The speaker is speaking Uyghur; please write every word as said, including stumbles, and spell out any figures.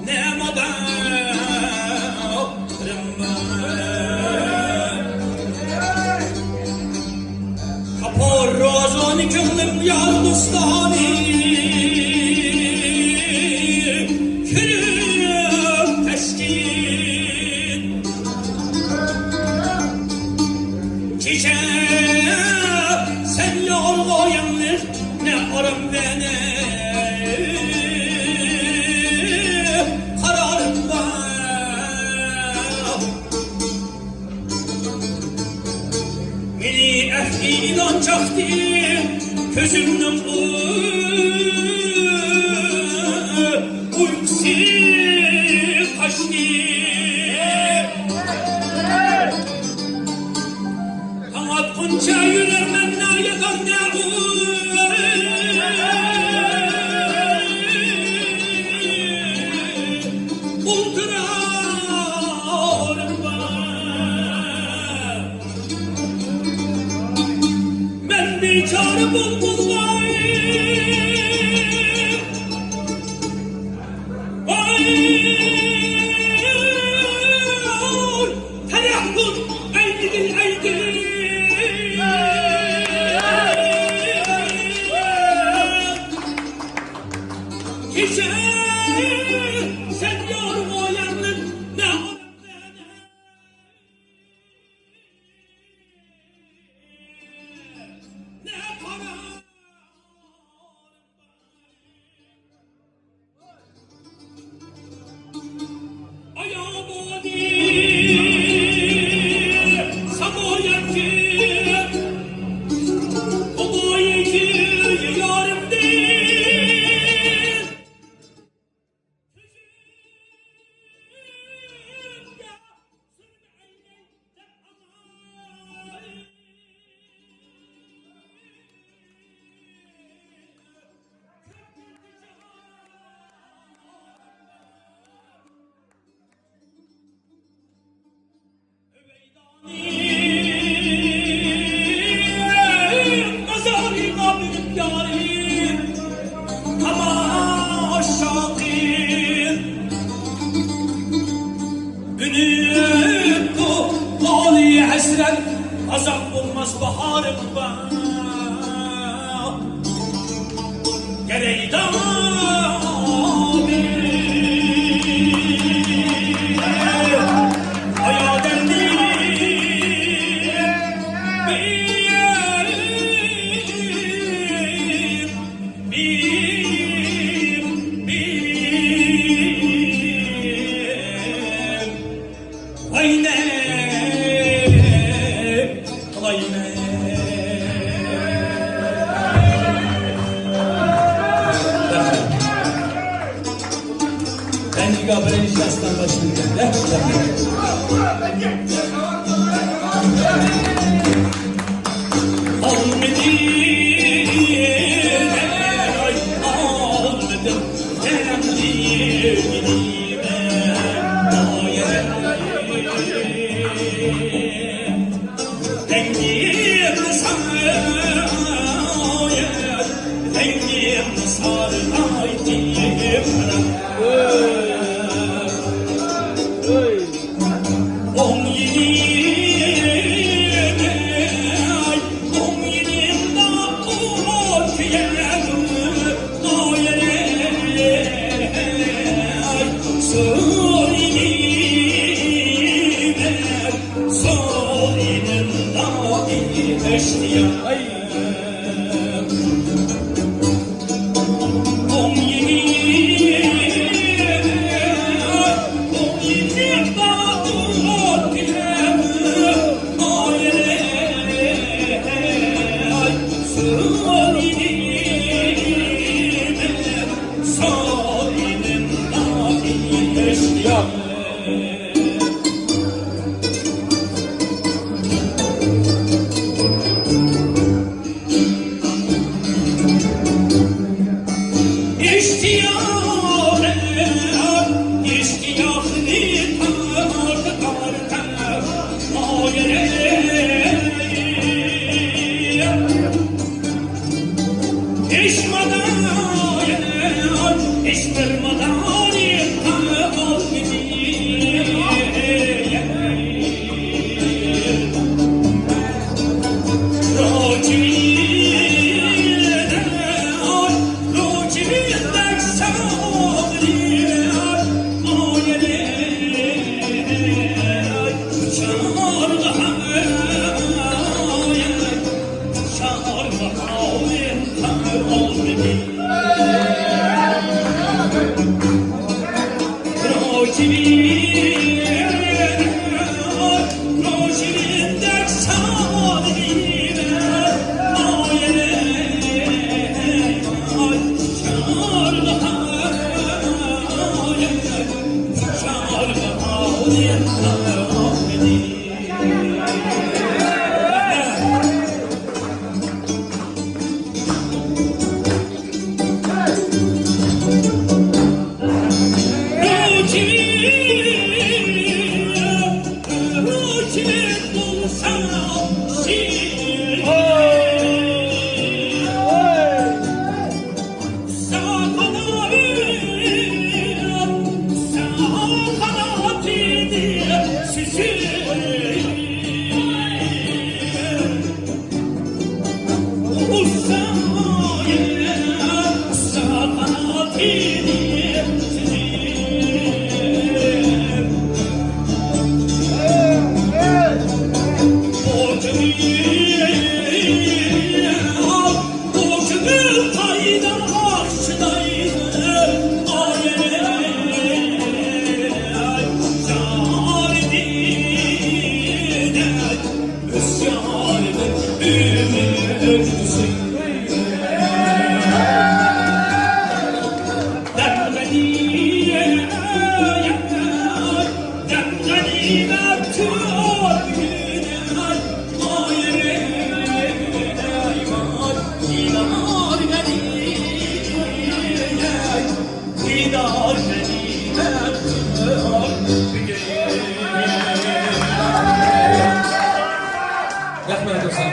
نەمادارىم بار. تاپار رازانى كۆڭلۈم يار دوستانى كۆرۈپ تەسكىن. كېچە سەن يالغۇز يالغۇز، نە ئارام ۋە نە قارارىم بار. مېنى ئەھلى ئىنان چاقتى، كۆزۈمنىڭ ئۇ-، ئۇيقۇسى قاچتى. تاڭ ئاتقۇنچە يۈرەرمەن نە ياتام نە ئولتۇرارىم بار. مەن بىچارە بول-، بولغاي. ۋاي، تەرەققۇت ئەيدىل، ئەيدىل. كېچە سەن يورغا ياندىن، نە مازارىغا مېنىڭ يارىم، تاماشاقىل. ئۈنۈپ بۇ لالە ھەسرەت، ئازاب بولماس باھارىم بار. گەرەيدانى، ئايادەمنى، بىر، بىر، بىر، ۋاينە قىلايمەن. بەندىگە بىرىنچى داستان باشلىنىدىكەن-دە. ئالمىدىم، ئاي، ئالمىدىم. رەھمەت، دوستلار.